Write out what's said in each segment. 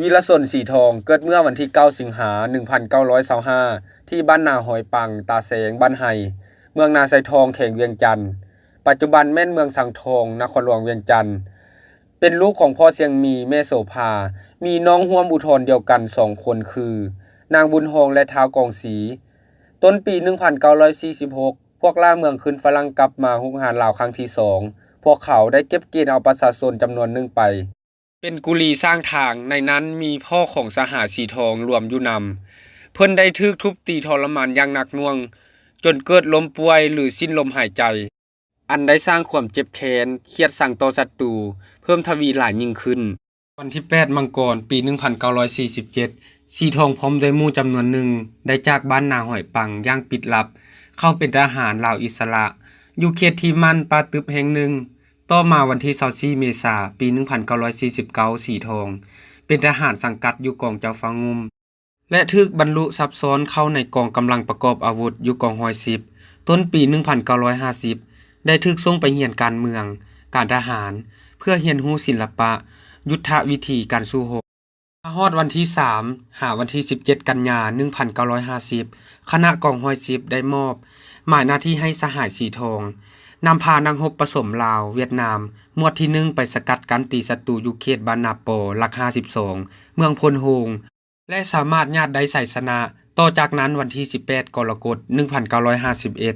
ວິລະຊົນ ສີທອງ ເກີດເມື່ອວັນທີເກົ້າ ສິງຫາ ໜຶ່ງພັນເກົ້າຮ້ອຍຊາວຫ້າ ທີ່ບ້ານນາຫອຍປັງ ຕາແຊງ ບ້ານໄຮ່ ເມືອງນາຊາຍທອງ ແຂວງວຽງຈັນ, ປັດຈຸບັນແມ່ນເມືອງສັງທອງ ນະຄອນຫຼວງວຽງຈັນ. ເປັນລູກຂອງພໍ່ຊຽງມີ ແມ່ໂສພາ, ມີນ້ອງຮ່ວມອຸດທອນດຽວກັນສອງຄົນຄື ນາງບຸນຮອງ ແລະ ທ້າວກອງສີ. ຕົ້ນປີໜຶ່ງພັນເກົ້າຮ້ອຍສີ່ສິບຫົກ ພວກລ່າເມືອງຂຶ້ນຝຣັ່ງກັບມາຮຸກຮານລາວຄັ້ງທີສອງ, ພວກເຂົາໄດ້ເກັບເກນເອົາປະຊາຊົນຈຳນວນໜຶ່ງໄປ ເປັນກຸລີສ້າງທາງ, ໃນນັ້ນມີພໍ່ຂອງສະຫາຍສີທອງລວມຢູ່ນຳ. ເພິ່ນໄດ້ຖືກທຸບຕີທໍລະມານຢ່າງໜັກໜ່ວງ ຈົນເກີດລົ້ມປ່ວຍ ຫຼື ສິ້ນລົມຫາຍໃຈ, ອັນໄດ້ສ້າງຄວາມເຈັບແຄ້ນຄຽດຊັງຕໍ່ສັດຕູເພີ່ມທະວີຫຼາຍຍິ່ງຂຶ້ນ. ວັນທີແປດ ມັງກອນ ປີໜຶ່ງພັນເກົ້າຮ້ອຍສີ່ສິບເຈັດ ສີທອງພ້ອມດ້ວຍໝູ່ຈຳນວນໜຶ່ງ ໄດ້ຈາກບ້ານນາຫອຍປັງຢ່າງປິດລັບ ເຂົ້າເປັນທະຫານລາວອິດສະຫຼະ ຢູ່ເຂດທີ່ໝັ້ນປ່າຕຶບແຫ່ງໜຶ່ງ. ຕໍ່ມາວັນທີຊາວສີ່ ເມສາ ປີໜຶ່ງພັນເກົ້າຮ້ອຍສີ່ສິບເກົ້າ ສີທອງເປັນທະຫານສັງກັດຢູ່ກອງເຈົ້າຟ້າງຸ່ມ ແລະ ຖືກບັນລຸຊັບຊ້ອນເຂົ້າໃນກອງກຳລັງປະກອບອາວຸດຢູ່ກອງຮ້ອຍສິບ. ຕົ້ນປີໜຶ່ງພັນເກົ້າຮ້ອຍຫ້າສິບ ໄດ້ຖືກສົ່ງໄປຮຽນການເມືອງ, ການທະຫານ ເພື່ອຮຽນຮູ້ສິນລະປະ, ຍຸດທະວິທີການສູ້ຮົບ. ມາຮອດວັນທີສາມ ຫາວັນທີສິບເຈັດ ກັນຍາ ໜຶ່ງພັນເກົ້າຮ້ອຍຫ້າສິບ ຄະນະກອງຮ້ອຍສິບ ໄດ້ມອບໝາຍໜ້າທີ່ໃຫ້ສະຫາຍສີທອງ ນຳພານັກຮົບປະສົມລາວ-ຫວຽດນາມ ໝວດທີໜຶ່ງ ໄປສະກັດກັ້ນຕີສັດຕູຢູ່ເຂດບ້ານນາປໍ ຫຼັກຫ້າສິບສອງ ເມືອງໂພນໂຮງ ແລະ ສາມາດຍາດໄດ້ໄຊຊະນະ. ຕໍ່ຈາກນັ້ນ ວັນທີສິບແປດ ກໍລະກົດ ໜຶ່ງພັນເກົ້າຮ້ອຍຫ້າສິບເອັດ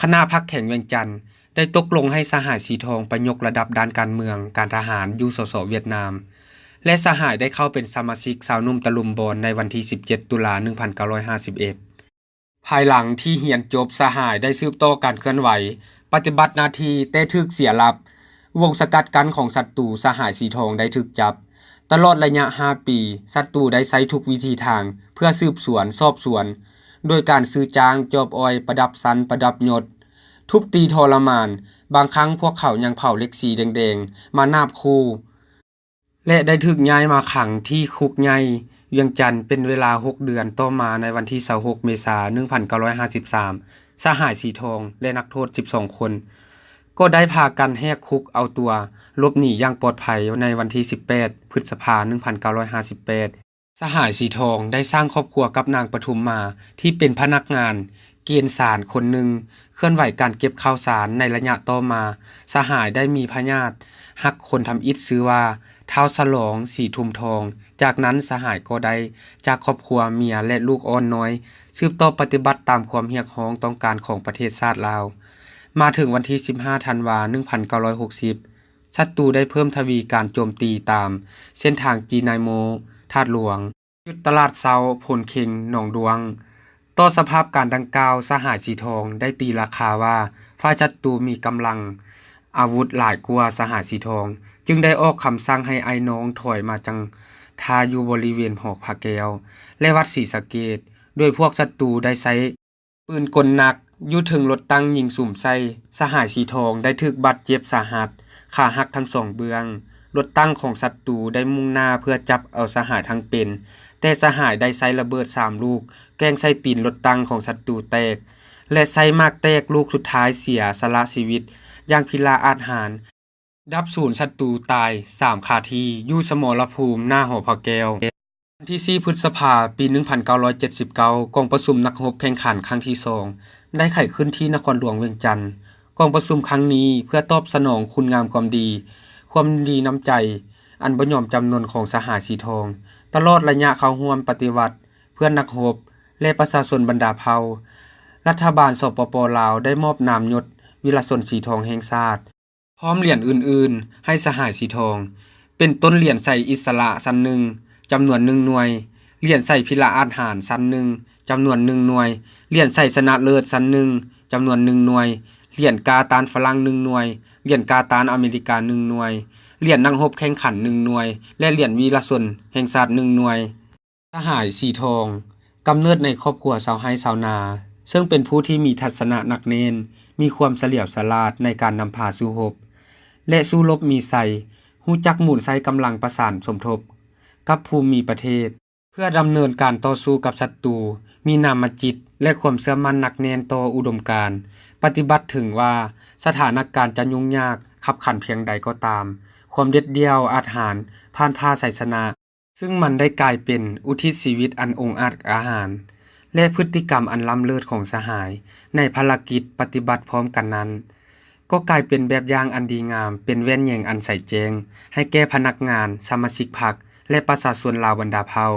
ຄະນະພັກແຂວງວຽງຈັນ ໄດ້ຕົກລົງໃຫ້ສະຫາຍສີທອງໄປຍົກລະດັບດ້ານການເມືອງ, ການທະຫານ ຢູ່ ສສ ຫວຽດນາມ ແລະ ສະຫາຍໄດ້ເຂົ້າເປັນສະມາຊິກຊາວໜຸ່ມຕະລຸມບອນໃນວັນທີສິບເຈັດ ຕຸລາ ໜຶ່ງພັນເກົ້າຮ້ອຍຫ້າສິບເອັດ. ພາຍຫຼັງທີ່ຮຽນຈົບ, ສະຫາຍໄດ້ສືບຕໍ່ການເຄື່ອນໄຫວປະຕິບັດໜ້າທີ່, ແຕ່ຖືກເສຍຫຼັບ. ວົງສະກັດກັ້ນຂອງສັດຕູ, ສະຫາຍສີທອງໄດ້ຖືກຈັບ. ຕະຫຼອດໄລຍະຫ້າປີ, ສັດຕູໄດ້ໃຊ້ທຸກວິທີທາງເພື່ອສືບສວນ, ສອບສວນ, ໂດຍການຊື້ຈ້າງ, ຈອບອອຍ, ປະດັບຊັ້ນ, ປະດັບຍົດ, ທຸບຕີທໍລະມານ, ບາງຄັ້ງພວກເຂົາຍັງເຜົາເຫຼັກສີແດງໆມານາບຂູ່ ແລະ ໄດ້ຖືກຍ້າຍມາຂັງທີ່ຄຸກໃຫຍ່ວຽງຈັນເປັນເວລາຫົກເດືອນ. ຕໍ່ມາໃນວັນທີຊາວຫົກ ເມສາ ໜຶ່ງພັນເກົ້າຮ້ອຍຫ້າສິບສາມ ສະຫາຍສີທອງ ແລະ ນັກໂທດສິບສອງຄົນ ກໍໄດ້ພາກັນແຫກຄຸກເອົາຕົວຫຼົບໜີຢ່າງປອດໄພໃນວັນທີສິບແປດ ພຶດສະພາ ໜຶ່ງພັນເກົ້າຮ້ອຍຫ້າສິບແປດ. ສະຫາຍສີທອງໄດ້ສ້າງຄອບຄົວກັບນາງປະທຸມມາ ທີ່ເປັນພະນັກງານເກນສານຄົນໜຶ່ງ ເຄື່ອນໄຫວການເກັບຂ່າວສານ. ໃນໄລຍະຕໍ່ມາ, ສະຫາຍໄດ້ມີພະຍາດຮັກຄົນທຳອິດຊື່ວ່າ ທ້າວສະຫຼອງ ສີທຸມທອງ. ຈາກນັ້ນສະຫາຍກໍໄດ້ຈາກຄອບຄົວ, ເມຍ ແລະ ລູກອ່ອນນ້ອຍ, ສືບຕໍ່ປະຕິບັດຕາມຄວາມຮຽກຮ້ອງຕ້ອງການຂອງປະເທດຊາດລາວ. ມາເຖິງວັນທີສິບຫ້າ ທັນວາ ໜຶ່ງພັນເກົ້າຮ້ອຍຫົກສິບ ສັດຕູໄດ້ເພີ່ມທະວີການໂຈມຕີຕາມເສັ້ນທາງຈີນາຍໂມ, ທາດຫຼວງ, ຈຸດຕະຫຼາດເຊົ້າ, ໂພນເຄັງ, ໜອງດ້ວງ. ຕໍ່ສະພາບການດັ່ງກ່າວ, ສະຫາຍສີທອງໄດ້ຕີລາຄາວ່າ ຝ່າຍສັດຕູມີກຳລັງອາວຸດຫຼາຍກວ່າສະຫາຍສີທອງ, ຈຶ່ງໄດ້ອອກຄຳສັ່ງໃຫ້ອ້າຍນ້ອງຖອຍມາຈັງທ່າຢູ່ບໍລິເວນຫໍພະແກ້ວ ແລະ ວັດສີສະເກດ, ໂດຍພວກສັດຕູໄດ້ໃຊ້ ປືນກົນໜັກຢູ່ເທິງລົດຕັງຍິງສຸມໃສ່, ສະຫາຍສີທອງໄດ້ຖືກບາດເຈັບສາຫັດ, ຂາຫັກທັງສອງເບື້ອງ. ລົດຕັງຂອງສັດຕູໄດ້ມຸ່ງໜ້າເພື່ອຈັບເອົາສະຫາຍທັງເປັນ, ແຕ່ສະຫາຍໄດ້ໃຊ້ລະເບີດສາມລູກແກ່ງໃສ່ຕີນລົດຕັງຂອງສັດຕູແຕກ ແລະ ໃຊ້ໝາກແຕກລູກສຸດທ້າຍເສຍສະລະຊີວິດຢ່າງພິລະອາດຫານ. ດັບສູນສັດຕູຕາຍສາມຄາທີ່ ຢູ່ສະໝໍລະພູມໜ້າຫໍພະແກ້ວ. ວັນທີສີ່ ພຶດສະພາ ປີໜຶ່ງພັນເກົ້າຮ້ອຍເຈັດສິບເກົ້າ ກອງປະຊຸມນັກຮົບແຂ່ງຂັນຄັ້ງທີສອງ ໄດ້ໄຂຂຶ້ນທີ່ນະຄອນຫຼວງວຽງຈັນ. ກອງປະຊຸມຄັ້ງນີ້ເພື່ອຕອບສະໜອງຄຸນງາມຄວາມດີ, ຄວາມດີນ້ຳໃຈອັນບໍ່ຍອມຈຳນົນຂອງສະຫາຍສີທອງ. ຕະຫຼອດໄລຍະເຂົ້າຮ່ວມປະຕິວັດ, ເພື່ອນນັກຮົບ ແລະ ປະຊາຊົນບັນດາເຜົ່າ, ລັດຖະບານ ສປປ ລາວ ໄດ້ມອບນາມຍົດວິລະຊົນສີທອງແຫ່ງຊາດ ພ້ອມຫຼຽນອື່ນໆໃຫ້ສະຫາຍສີທອງ ເປັນຕົ້ນຫຼຽນໄຊອິດສະຫຼະຊັ້ນໜຶ່ງ ຈຳນວນໜຶ່ງໜ່ວຍ, ຫຼຽນໄຊພິລະອາດຫານຊັ້ນໜຶ່ງ ຈຳນວນໜຶ່ງໜ່ວຍ, ຫຼຽນໄຊຊະນະເລີດຊັ້ນໜຶ່ງ ຈຳນວນໜຶ່ງໜ່ວຍ, ຫຼຽນກ້າຕ້ານຝຣັ່ງໜຶ່ງໜ່ວຍ, ຫຼຽນກ້າຕ້ານອາເມລິກາໜຶ່ງໜ່ວຍ, ຫຼຽນນັກຮົບແຂ່ງຂັນໜຶ່ງໜ່ວຍ ແລະ ຫຼຽນວິລະຊົນແຫ່ງຊາດໜຶ່ງໜ່ວຍ. ສະຫາຍສີທອງ ກຳເນີດໃນຄອບຄົວຊາວໄຮ່ຊາວນາ, ເຊິ່ງເປັນຜູ້ທີ່ມີທັດສະນະໜັກແໜ້ນ, ມີຄວາມສະຫຼຽວສະຫຼາດໃນການນຳພາສູ້ຮົບ ແລະ ສູ້ລົບມີໄຊ, ຮູ້ຈັກໝູນໃຊ້ກຳລັງປະສານສົມທົບກັບພູມີປະເທດ ເພື່ອດຳເນີນການຕໍ່ສູ້ກັບສັດຕູ, ມີນາມະຈິດ ແລະ ຄວາມເຊື່ອໝັ້ນໜັກແໜ້ນຕໍ່ອຸດົມການປະຕິວັດ. ເຖິງວ່າສະຖານະການຈະຫຍຸ້ງຍາກ, ຄັບຂັນພຽງໃດກໍຕາມ, ຄວາມເດັດດ່ຽວອາດຫານຜ່ານຜ່າໄຊຊະນະ. ຊຶ່ງມັນໄດ້ກາຍເປັນອຸທິດຊີວິດອັນອົງອາດກາຫານ ແລະ ພຶດຕິກຳອັນລ້ຳເລີດຂອງສະຫາຍ ໃນພາລະກິດປະຕິບັດພ້ອມກັນນັ້ນ ກໍກາຍເປັນແບບຢ່າງອັນດີງາມ ເປັນແວ່ນແຍງອັນໃສແຈ້ງ ໃຫ້ແກ່ພະນັກງານ, ສະມາຊິກພັກ ແລະ ປະຊາຊົນລາວບັນດາເຜົ່າ.